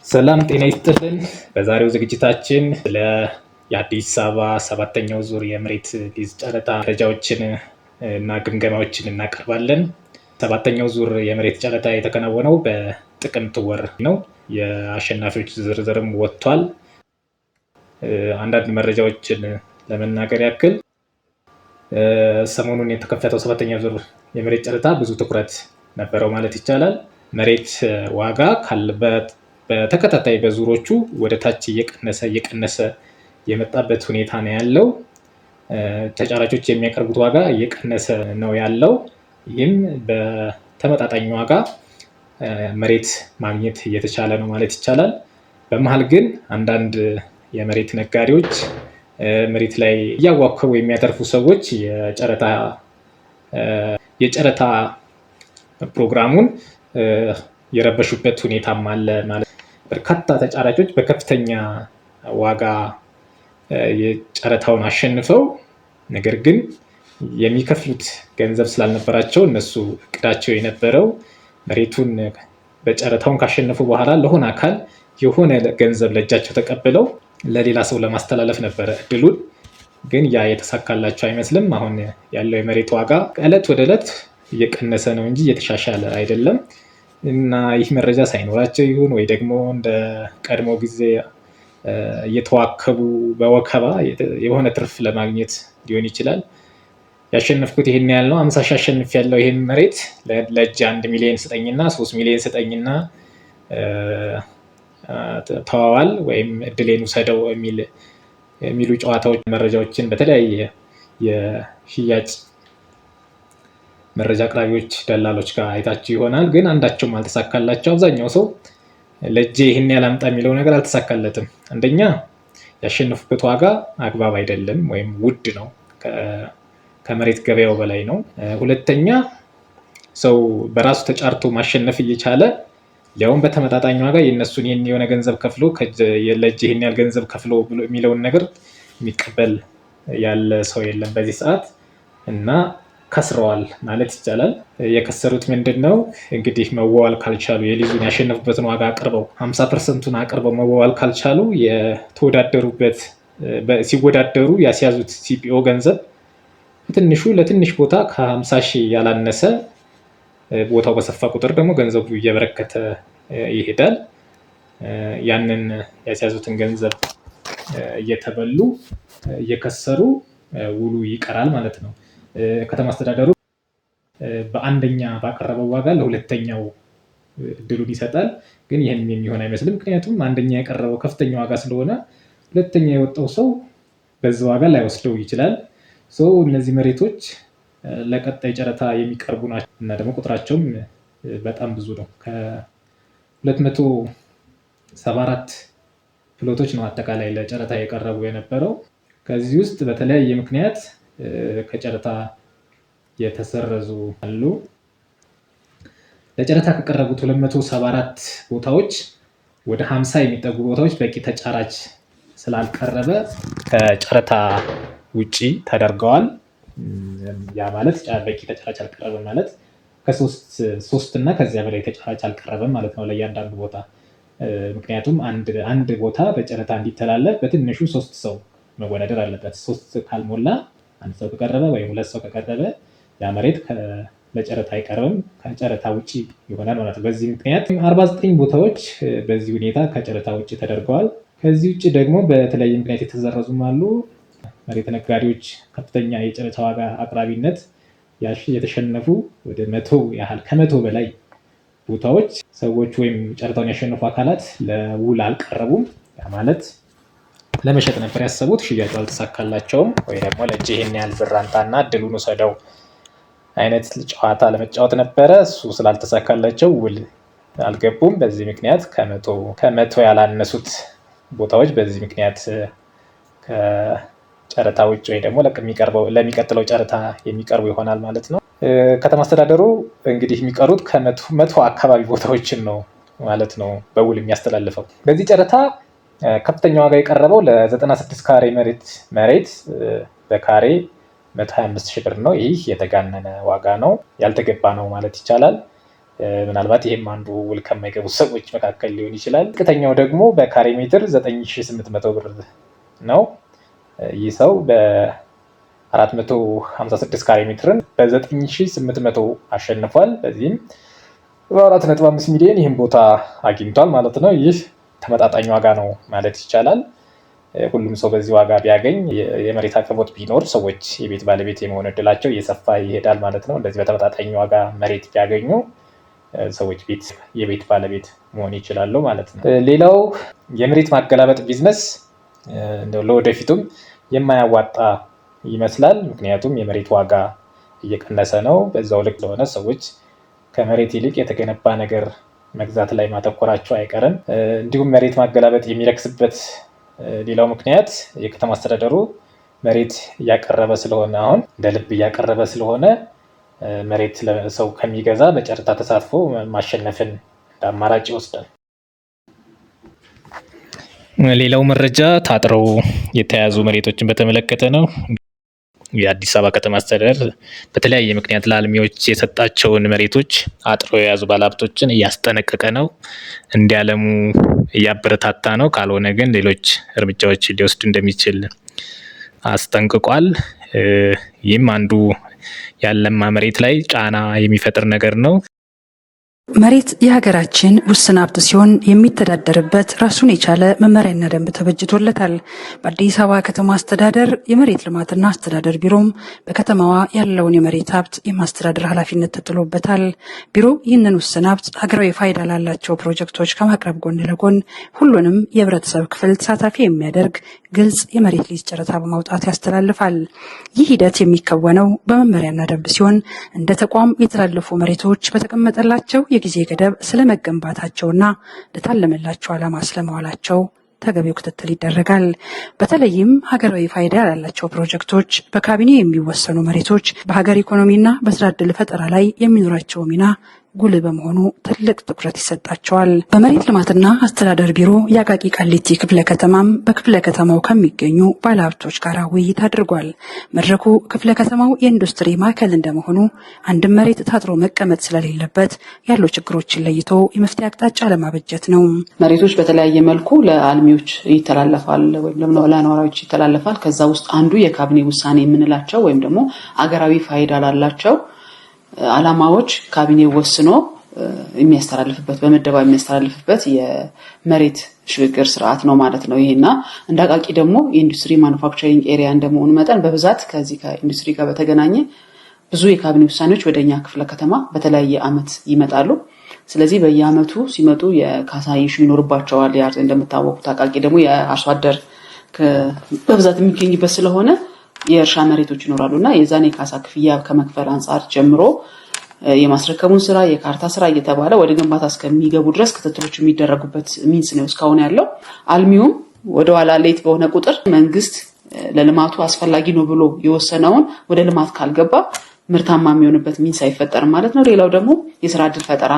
ሰላም ጤና ይስጥልን። በዛሬው ዝግጅታችን ስለ የአዲስ አበባ ሰባተኛው ዙር የመሬት ሊዝ ጨረታ መረጃዎችን እና ግምገማዎችን እናቀርባለን። ሰባተኛው ዙር የመሬት ጨረታ የተከናወነው በጥቅምት ወር ነው። የአሸናፊዎች ዝርዝርም ወጥቷል። አንዳንድ መረጃዎችን ለመናገር ያክል ሰሞኑን የተከፈተው ሰባተኛው ዙር የመሬት ጨረታ ብዙ ትኩረት ነበረው ማለት ይቻላል። መሬት ዋጋ ካለበት በተከታታይ በዙሮቹ ወደ ታች እየቀነሰ እየቀነሰ የመጣበት ሁኔታ ነው ያለው። ተጫራቾች የሚያቀርቡት ዋጋ እየቀነሰ ነው ያለው። ይህም በተመጣጣኝ ዋጋ መሬት ማግኘት እየተቻለ ነው ማለት ይቻላል። በመሀል ግን አንዳንድ የመሬት ነጋዴዎች፣ መሬት ላይ እያዋከቡ የሚያተርፉ ሰዎች የጨረታ ፕሮግራሙን የረበሹበት ሁኔታም አለ ማለት። በርካታ ተጫራቾች በከፍተኛ ዋጋ የጨረታውን አሸንፈው ነገር ግን የሚከፍሉት ገንዘብ ስላልነበራቸው፣ እነሱ እቅዳቸው የነበረው መሬቱን በጨረታውን ካሸነፉ በኋላ ለሆነ አካል የሆነ ገንዘብ ለእጃቸው ተቀብለው ለሌላ ሰው ለማስተላለፍ ነበረ እድሉን። ግን ያ የተሳካላቸው አይመስልም። አሁን ያለው የመሬት ዋጋ ከእለት ወደ ዕለት እየቀነሰ ነው እንጂ እየተሻሻለ አይደለም። እና ይህ መረጃ ሳይኖራቸው ይሁን ወይ ደግሞ እንደ ቀድሞ ጊዜ እየተዋከቡ በወከባ የሆነ ትርፍ ለማግኘት ሊሆን ይችላል። ያሸነፍኩት ይሄን ያህል ነው፣ 50 ሺህ አሸንፍ ያለው ይሄን መሬት ለእጅ 1 ሚሊዮን ስጠኝና 3 ሚሊዮን ስጠኝና ተዋዋል ወይም እድሌን ውሰደው የሚሉ ጨዋታዎች መረጃዎችን በተለያየ የሽያጭ መረጃ አቅራቢዎች፣ ደላሎች ጋር አይታችሁ ይሆናል። ግን አንዳቸውም አልተሳካላቸው። አብዛኛው ሰው ለእጄ ይህን ያህል አምጣ የሚለው ነገር አልተሳካለትም። አንደኛ ያሸነፉበት ዋጋ አግባብ አይደለም ወይም ውድ ነው፣ ከመሬት ገበያው በላይ ነው። ሁለተኛ ሰው በራሱ ተጫርቶ ማሸነፍ እየቻለ ሊያውም በተመጣጣኝ ዋጋ የእነሱን ይህን የሆነ ገንዘብ ከፍሎ ለእጅ ይህን ያህል ገንዘብ ከፍሎ የሚለውን ነገር የሚቀበል ያለ ሰው የለም በዚህ ሰዓት እና ከስረዋል ማለት ይቻላል። የከሰሩት ምንድን ነው እንግዲህ መዋዋል ካልቻሉ፣ የሊዙን ያሸነፉበትን ዋጋ አቅርበው 50%ቱን አቅርበው መዋዋል ካልቻሉ የተወዳደሩበት ሲወዳደሩ ያስያዙት CPO ገንዘብ በትንሹ ለትንሽ ቦታ ከ50 ሺህ ያላነሰ፣ ቦታው በሰፋ ቁጥር ደግሞ ገንዘቡ እየበረከተ ይሄዳል። ያንን ያስያዙትን ገንዘብ እየተበሉ እየከሰሩ ውሉ ይቀራል ማለት ነው። ከተማ አስተዳደሩ በአንደኛ ባቀረበው ዋጋ ለሁለተኛው እድሉን ይሰጣል። ግን ይህንም የሚሆን አይመስልም። ምክንያቱም አንደኛ የቀረበው ከፍተኛ ዋጋ ስለሆነ ሁለተኛ የወጣው ሰው በዛ ዋጋ ላይወስደው ይችላል። እነዚህ መሬቶች ለቀጣይ ጨረታ የሚቀርቡ ናቸው እና ደግሞ ቁጥራቸውም በጣም ብዙ ነው። ከ274 ፕሎቶች ነው አጠቃላይ ለጨረታ የቀረቡ የነበረው። ከዚህ ውስጥ በተለያየ ምክንያት ከጨረታ የተሰረዙ አሉ። ለጨረታ ከቀረቡት 274 ቦታዎች ወደ 50 የሚጠጉ ቦታዎች በቂ ተጫራች ስላልቀረበ ከጨረታ ውጪ ተደርገዋል። ያ ማለት በቂ ተጫራች አልቀረበም ማለት ከሶስት እና ከዚያ በላይ ተጫራች አልቀረበም ማለት ነው ለእያንዳንዱ ቦታ። ምክንያቱም አንድ ቦታ በጨረታ እንዲተላለፍ በትንሹ ሶስት ሰው መወዳደር አለበት። ሶስት ካልሞላ፣ አንድ ሰው ከቀረበ ወይም ሁለት ሰው ከቀረበ ያ መሬት ለጨረታ አይቀርብም፣ ከጨረታ ውጭ ይሆናል ማለት ነው። በዚህ ምክንያት 49 ቦታዎች በዚህ ሁኔታ ከጨረታ ውጭ ተደርገዋል። ከዚህ ውጭ ደግሞ በተለያየ ምክንያት የተሰረዙም አሉ። መሬት ነጋዴዎች ከፍተኛ የጨረታ ዋጋ አቅራቢነት የተሸነፉ ወደ 100 ያህል ከ100 በላይ ቦታዎች ሰዎች ወይም ጨረታውን ያሸነፉ አካላት ለውል አልቀረቡም። ያ ማለት ለመሸጥ ነበር ያሰቡት፣ ሽያጩ አልተሳካላቸውም፣ ወይ ደግሞ ለእጅ ይሄን ያህል ብር አምጣና እድሉን ውሰደው አይነት ጨዋታ ለመጫወት ነበረ። እሱ ስላልተሳካላቸው ውል አልገቡም። በዚህ ምክንያት ከ100 ያላነሱት ቦታዎች በዚህ ምክንያት ከጨረታ ውጭ ወይ ደግሞ ለሚቀጥለው ጨረታ የሚቀርቡ ይሆናል ማለት ነው። ከተማ አስተዳደሩ እንግዲህ የሚቀሩት ከ100 አካባቢ ቦታዎችን ነው ማለት ነው በውል የሚያስተላልፈው። በዚህ ጨረታ ከፍተኛ ዋጋ የቀረበው ለ96 ካሬ መሬት በካሬ 125 ሺህ ብር ነው። ይህ የተጋነነ ዋጋ ነው፣ ያልተገባ ነው ማለት ይቻላል። ምናልባት ይህም አንዱ ውል ከማይገቡ ሰዎች መካከል ሊሆን ይችላል። ዝቅተኛው ደግሞ በካሬ ሜትር 9800 ብር ነው። ይህ ሰው በ456 ካሬ ሜትርን በ9800 አሸንፏል። በዚህም በ4.5 ሚሊዮን ይህን ቦታ አግኝቷል ማለት ነው። ይህ ተመጣጣኝ ዋጋ ነው ማለት ይቻላል። ሁሉም ሰው በዚህ ዋጋ ቢያገኝ፣ የመሬት አቅርቦት ቢኖር ሰዎች የቤት ባለቤት የመሆን እድላቸው እየሰፋ ይሄዳል ማለት ነው። እንደዚህ በተመጣጣኝ ዋጋ መሬት ቢያገኙ ሰዎች የቤት ባለቤት መሆን ይችላሉ ማለት ነው። ሌላው የመሬት ማገላበጥ ቢዝነስ ለወደፊቱም የማያዋጣ ይመስላል። ምክንያቱም የመሬት ዋጋ እየቀነሰ ነው። በዛው ልክ ለሆነ ሰዎች ከመሬት ይልቅ የተገነባ ነገር መግዛት ላይ ማተኮራቸው አይቀርም። እንዲሁም መሬት ማገላበጥ የሚረክስበት ሌላው ምክንያት የከተማ አስተዳደሩ መሬት እያቀረበ ስለሆነ፣ አሁን እንደ ልብ እያቀረበ ስለሆነ፣ መሬት ሰው ከሚገዛ በጨረታ ተሳትፎ ማሸነፍን እንደ አማራጭ ይወስዳል። ሌላው መረጃ ታጥረው የተያዙ መሬቶችን በተመለከተ ነው። የአዲስ አበባ ከተማ አስተዳደር በተለያየ ምክንያት ለአልሚዎች የሰጣቸውን መሬቶች አጥረው የያዙ ባለሀብቶችን እያስጠነቀቀ ነው። እንዲያለሙ እያበረታታ ነው። ካልሆነ ግን ሌሎች እርምጃዎች ሊወስድ እንደሚችል አስጠንቅቋል። ይህም አንዱ ያለማ መሬት ላይ ጫና የሚፈጥር ነገር ነው። መሬት የሀገራችን ውስን ሀብት ሲሆን የሚተዳደርበት ራሱን የቻለ መመሪያና ደንብ ተበጅቶለታል። በአዲስ አበባ ከተማ አስተዳደር የመሬት ልማትና አስተዳደር ቢሮም በከተማዋ ያለውን የመሬት ሀብት የማስተዳደር ኃላፊነት ተጥሎበታል። ቢሮው ይህንን ውስን ሀብት ሀገራዊ ፋይዳ ላላቸው ፕሮጀክቶች ከማቅረብ ጎን ለጎን ሁሉንም የህብረተሰብ ክፍል ተሳታፊ የሚያደርግ ግልጽ የመሬት ሊዝ ጨረታ በማውጣት ያስተላልፋል። ይህ ሂደት የሚከወነው በመመሪያና ደንብ ሲሆን እንደ ተቋም የተላለፉ መሬቶች በተቀመጠላቸው የጊዜ ገደብ ስለመገንባታቸውና ለታለመላቸው ዓላማ ስለመዋላቸው ተገቢው ክትትል ይደረጋል። በተለይም ሀገራዊ ፋይዳ ያላቸው ፕሮጀክቶች፣ በካቢኔ የሚወሰኑ መሬቶች በሀገር ኢኮኖሚና በስራ ዕድል ፈጠራ ላይ የሚኖራቸው ሚና ጉልህ በመሆኑ ትልቅ ትኩረት ይሰጣቸዋል። በመሬት ልማትና አስተዳደር ቢሮ የአቃቂ ቃሊቲ ክፍለ ከተማም በክፍለ ከተማው ከሚገኙ ባለሀብቶች ጋር ውይይት አድርጓል። መድረኩ ክፍለ ከተማው የኢንዱስትሪ ማዕከል እንደመሆኑ አንድም መሬት ታጥሮ መቀመጥ ስለሌለበት ያሉ ችግሮችን ለይቶ የመፍትሄ አቅጣጫ ለማበጀት ነው። መሬቶች በተለያየ መልኩ ለአልሚዎች ይተላለፋል ወይም ደግሞ ለነዋሪዎች ይተላለፋል። ከዛ ውስጥ አንዱ የካቢኔ ውሳኔ የምንላቸው ወይም ደግሞ አገራዊ ፋይዳ ላላቸው ዓላማዎች ካቢኔ ወስኖ የሚያስተላልፍበት፣ በምደባ የሚያስተላልፍበት የመሬት ሽግግር ስርዓት ነው ማለት ነው። ይሄና እንደ አቃቂ ደግሞ የኢንዱስትሪ manufacturing area እንደመሆኑ መጠን በብዛት ከዚህ ከኢንዱስትሪ ጋር በተገናኘ ብዙ የካቢኔ ውሳኔዎች ወደ እኛ ክፍለ ከተማ በተለያየ ዓመት ይመጣሉ። ስለዚህ በየዓመቱ ሲመጡ የካሳ issue ይኖርባቸዋል። እንደምታወቁት አቃቂ ደግሞ የአርሶ አደር በብዛት የሚገኝበት ስለሆነ የእርሻ መሬቶች ይኖራሉ እና የዛን የካሳ ክፍያ ከመክፈል አንጻር ጀምሮ የማስረከቡን ስራ፣ የካርታ ስራ እየተባለ ወደ ግንባታ እስከሚገቡ ድረስ ክትትሎች የሚደረጉበት means ነው እስካሁን ያለው። አልሚውም ወደኋላ late በሆነ ቁጥር መንግስት ለልማቱ አስፈላጊ ነው ብሎ የወሰነውን ወደ ልማት ካልገባ ምርታማ የሚሆንበት means አይፈጠርም ማለት ነው። ሌላው ደግሞ የስራ እድል ፈጠራ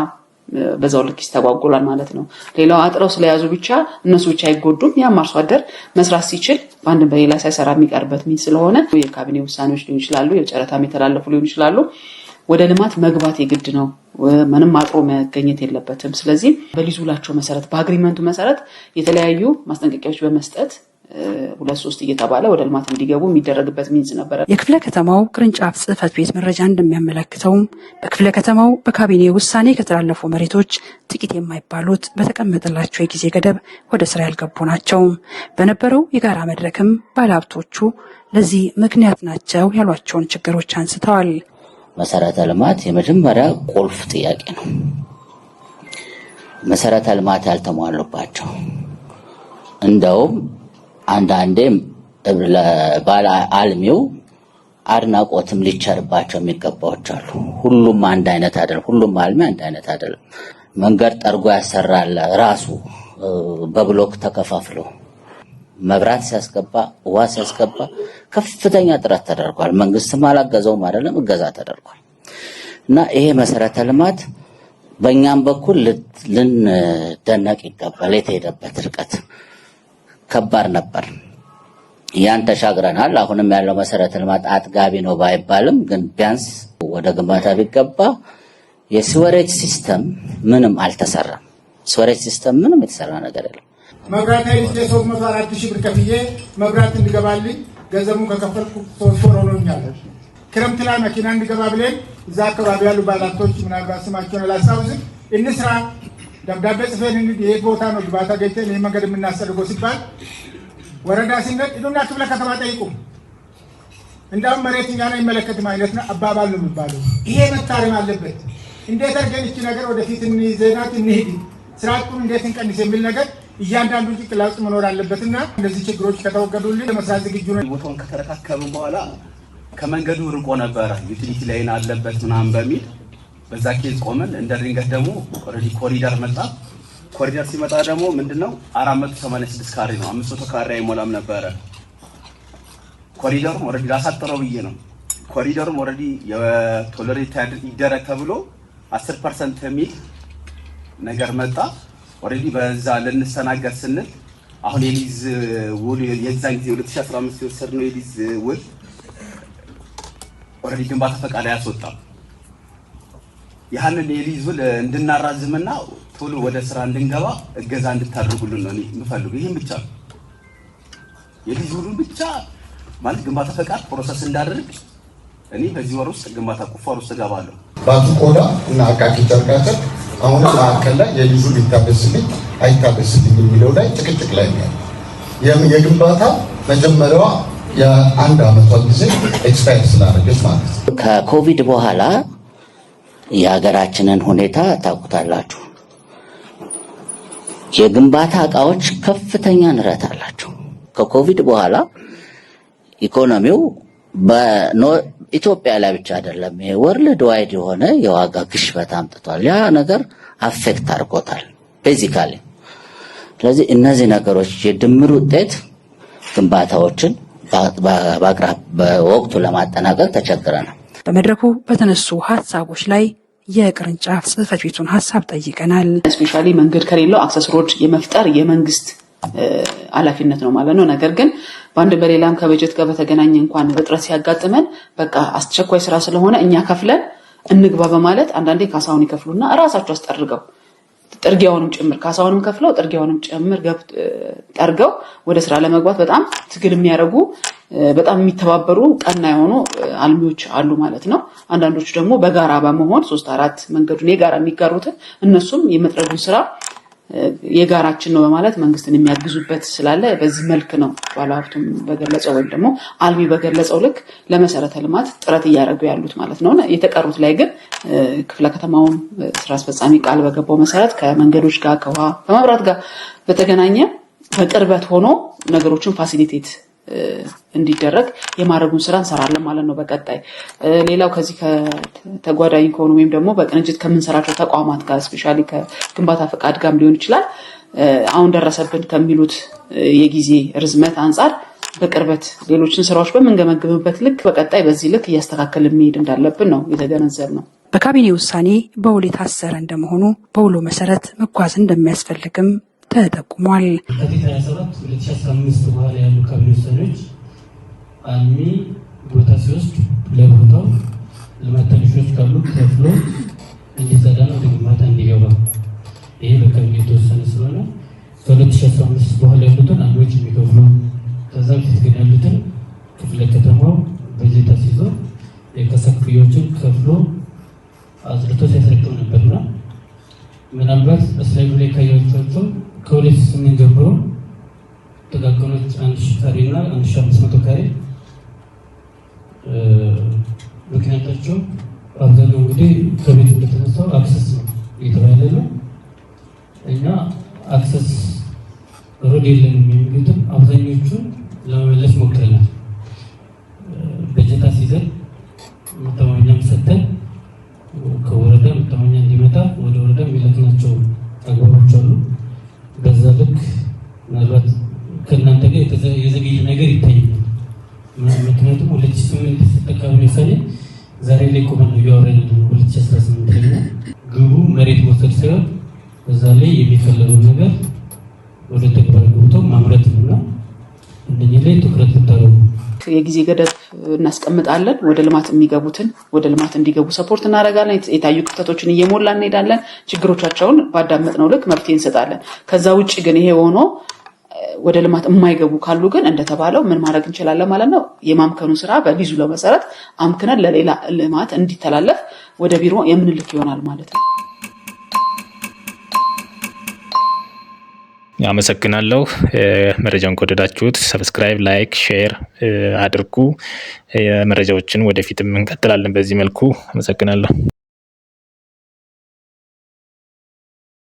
በዛው ልክ ይስተጓጎላል ማለት ነው። ሌላው አጥረው ስለያዙ ብቻ እነሱ ብቻ አይጎዱም። ያም አርሶ አደር መስራት ሲችል በአንድም በሌላ ሳይሰራ የሚቀርበት means ስለሆነ የካቢኔ ውሳኔዎች ሊሆን ይችላሉ፣ የጨረታም የተላለፉ ሊሆን ይችላሉ። ወደ ልማት መግባት የግድ ነው። ምንም አጥሮ መገኘት የለበትም። ስለዚህ በሊዝ ውላቸው መሰረት፣ በ agreement ኡ መሰረት የተለያዩ ማስጠንቀቂያዎች በመስጠት ሁለት ሶስት እየተባለ ወደ ልማት እንዲገቡ የሚደረግበት means ነበረ። የክፍለ ከተማው ቅርንጫፍ ጽሕፈት ቤት መረጃ እንደሚያመለክተውም በክፍለ ከተማው በካቢኔ ውሳኔ ከተላለፉ መሬቶች ጥቂት የማይባሉት በተቀመጠላቸው የጊዜ ገደብ ወደ ስራ ያልገቡ ናቸው። በነበረው የጋራ መድረክም ባለሀብቶቹ ለዚህ ምክንያት ናቸው ያሏቸውን ችግሮች አንስተዋል። መሰረተ ልማት የመጀመሪያ ቁልፍ ጥያቄ ነው። መሰረተ ልማት ያልተሟሉባቸው፣ እንደውም አንዳንዴ ባለ አልሚው አድናቆትም ሊቸርባቸው የሚገባዎች አሉ። ሁሉም አንድ አይነት አይደለም። ሁሉም አልሚ አንድ አይነት አይደለም። መንገድ ጠርጎ ያሰራል፣ ራሱ በብሎክ ተከፋፍሎ መብራት ሲያስገባ፣ ውሃ ሲያስገባ ከፍተኛ ጥረት ተደርጓል። መንግስትም አላገዘውም አይደለም፣ እገዛ ተደርጓል። እና ይሄ መሰረተ ልማት በእኛም በኩል ልንደነቅ ይገባል። የተሄደበት ርቀት ከባድ ነበር። ያን ተሻግረናል። አሁንም ያለው መሰረተ ልማት አጥጋቢ ነው ባይባልም ግን ቢያንስ ወደ ግንባታ ቢገባ የ sewerage system ምንም አልተሰራም። Sewerage system ምንም የተሰራ ነገር የለም። መብራት ኃይል 304 ሺህ ብር ከፍዬ መብራት እንዲገባልኝ ገንዘቡን ከከፈልኩ 3 ወር ሆኖኛል። ክረምት ላይ መኪና እንዲገባ ብለን እዛ አካባቢ ያሉ ባለሀብቶች፣ ምናልባት ስማቸውን አላስታውስም፣ እንስራ ደብዳቤ ጽፈን እንሂድ፣ የት ቦታ ነው ግንባታ ገኝተን ይህ መንገድ የምናስጠርገው ሲባል ወረዳ ሲነት ሂዱና ክፍለ ከተማ ጠይቁ፣ እንዳውም መሬት እኛን አይመለከትም አይነት አባባል ነው የሚባለው። ይሄ መታረም አለበት። እንዴት አድርገን እቺ ነገር ወደፊት እንይዘናት እንሂድ፣ ስራ አጡን እንዴት እንቀንስ የሚል ነገር እያንዳንዱ ጭንቅላት ውስጥ መኖር አለበትና እነዚህ ችግሮች ከተወገዱልን ለመስራት ዝግጁ ነው። ቦታውን ከተረካከብን በኋላ ከመንገዱ ርቆ ነበረ፣ utility line አለበት ምናምን በሚል በዛ case ቆመን፣ እንደ ድንገት ደግሞ already ኮሪደር መጣ። ኮሪደር ሲመጣ ደግሞ ምንድነው 486 ካሬ ነው፣ 500 ካሬ አይሞላም ነበረ። ኮሪደሩም already ላሳጥረው ብዬ ነው። ኮሪደሩም already የ tolerate ይደረግ ተብሎ 10% የሚል ነገር መጣ። Already በዛ ልንሰናገር ስንል አሁን የሊዝ ውል የዛን ጊዜ 2015 የወሰድነው የሊዝ ውል already ግንባታ ፈቃድ አያስወጣም። ያንን የሊዝ ውል እንድናራዝምና ቶሎ ወደ ስራ እንድንገባ እገዛ እንድታደርጉልን ነው የምፈልገው። ይህም ብቻ ነው፣ የሊዝ ውሉን ብቻ ማለት ግንባታ ፈቃድ process እንዳደርግ እኔ በዚህ ወር ውስጥ ግንባታ ቁፋሮ ውስጥ እገባለሁ። ባቱ ቆዳ እና አቃቂ ጨርቃጨርቅ አሁንም ማዕከል ላይ የሊዙ ሊታደስልኝ አይታደስልኝ የሚለው ላይ ጭቅጭቅ ላይ ነው ያለው። የግንባታ መጀመሪያዋ የአንድ አመቷ ጊዜ expire ስላደረገች ማለት ነው። ከኮቪድ በኋላ የሀገራችንን ሁኔታ ታውቁታላችሁ። የግንባታ እቃዎች ከፍተኛ ንረት አላቸው። ከኮቪድ በኋላ ኢኮኖሚው ኢትዮጵያ ላይ ብቻ አይደለም፣ worldwide የሆነ የዋጋ ግሽበት አምጥቷል። ያ ነገር affect አድርጎታል basically። ስለዚህ እነዚህ ነገሮች የድምር ውጤት ግንባታዎችን በወቅቱ ለማጠናቀቅ ተቸግረናል። በመድረኩ በተነሱ ሀሳቦች ላይ የቅርንጫፍ ጽሕፈት ቤቱን ሀሳብ ጠይቀናል። Especially መንገድ ከሌለው access road የመፍጠር የመንግስት ኃላፊነት ነው ማለት ነው። ነገር ግን በአንድ በሌላም ከበጀት ጋር በተገናኘ እንኳን እጥረት ሲያጋጥመን በቃ አስቸኳይ ስራ ስለሆነ እኛ ከፍለን እንግባ በማለት አንዳንዴ ካሳውን ይከፍሉና እራሳቸው አስጠርገው ጥርጊያውንም ጭምር፣ ካሳውንም ከፍለው ጥርጊያውንም ጭምር ጠርገው ወደ ስራ ለመግባት በጣም ትግል የሚያደርጉ፣ በጣም የሚተባበሩ ቀና የሆኑ አልሚዎች አሉ ማለት ነው። አንዳንዶቹ ደግሞ በጋራ በመሆን ሶስት አራት መንገዱን የጋራ የሚጋሩትን እነሱም የመጥረጉን ስራ የጋራችን ነው በማለት መንግስትን የሚያግዙበት ስላለ በዚህ መልክ ነው ባለሀብቱም በገለጸው ወይም ደግሞ አልሚ በገለጸው ልክ ለመሰረተ ልማት ጥረት እያደረጉ ያሉት ማለት ነው። የተቀሩት ላይ ግን ክፍለ ከተማውም ስራ አስፈጻሚ ቃል በገባው መሰረት ከመንገዶች ጋር፣ ከውሃ፣ ከመብራት ጋር በተገናኘ በቅርበት ሆኖ ነገሮችን facilitate እንዲደረግ የማድረጉን ስራ እንሰራለን ማለት ነው። በቀጣይ ሌላው ከዚህ ከተጓዳኝ ከሆኑ ወይም ደግሞ በቅንጅት ከምንሰራቸው ተቋማት ጋር፣ especially ከግንባታ ፈቃድ ጋርም ሊሆን ይችላል፣ አሁን ደረሰብን ከሚሉት የጊዜ ርዝመት አንጻር በቅርበት ሌሎችን ስራዎች በምንገመግምበት ልክ በቀጣይ በዚህ ልክ እያስተካከልን መሄድ እንዳለብን ነው የተገነዘብነው። በካቢኔ ውሳኔ በውል የታሰረ እንደመሆኑ በውሉ መሰረት መጓዝ እንደሚያስፈልግም ተጠቁሟል። የካቲት 27 2015 በኋላ ያሉ ካቢኔ ውሳኔዎች አልሚ ቦታ ሲወስድ ለቦታው ልማት ተነሺዎች ካሉ ከፍሎ እንዲጸዳና ወደ ግንባታ እንዲገባ ይሄ በካቢኔ የተወሰነ ስለሆነ ከ2015 በኋላ ያሉትን አልሚዎች የሚከፍሉ፣ ከዛ በፊት ግን ያሉትን ክፍለ ከተማው በጀት አስይዞ የካሳ ክፍያዎችን ከፍሎ አጽድቶ ሲያስረክብ ነበርና ምናልባት በ slide ኡ ላይ ካያቸዋቸው ከ2008 ጀምሮ ጥቃቅኖች 1000 ካሬ እና 1500 ካሬ ምክንያታቸው አብዛኛው እንግዲህ ከቤት እንደተነሳው access ነው እየተባለ ነው። እኛ access road የለንም የሚሉትን አብዛኞቹን ለመመለስ ሞክረናል። በጀት አስይዘን መተማመኛም ሰጥተን ከወረዳ መተማመኛ እንዲመጣ ወደ ወረዳ የሚላክናቸው አግባቦች አሉ። በዛ ልክ ምናልባት ከእናንተ ጋር የዘገየ ነገር ይታያል። ምክንያቱም 2008 የተሰጠ ካቢኔ ውሳኔ ዛሬ ላይ ቆመን ነው እያወራን ያለነው። 2018 ላይ ግቡ መሬት መውሰድ ሳይሆን እዛ ላይ የሚፈለገው ነገር ወደ ተግባር ገብቶ ማምረት ነው እና እነኚህ ላይ ትኩረት ብታደርጉ። የጊዜ ገደብ እናስቀምጣለን። ወደ ልማት የሚገቡትን ወደ ልማት እንዲገቡ support እናደርጋለን። የታዩ ክፍተቶችን እየሞላ እንሄዳለን። ችግሮቻቸውን ባዳመጥነው ልክ መፍትሄ እንሰጣለን። ከዛ ውጭ ግን ይሄ ሆኖ ወደ ልማት የማይገቡ ካሉ ግን እንደተባለው ምን ማድረግ እንችላለን ማለት ነው። የማምከኑ ስራ በሊዙ መሰረት አምክነን ለሌላ ልማት እንዲተላለፍ ወደ ቢሮ የምንልክ ይሆናል ማለት ነው። አመሰግናለሁ። መረጃውን ከወደዳችሁት subscribe፣ like፣ share አድርጉ። መረጃዎችን ወደፊትም እንቀጥላለን በዚህ መልኩ። አመሰግናለሁ።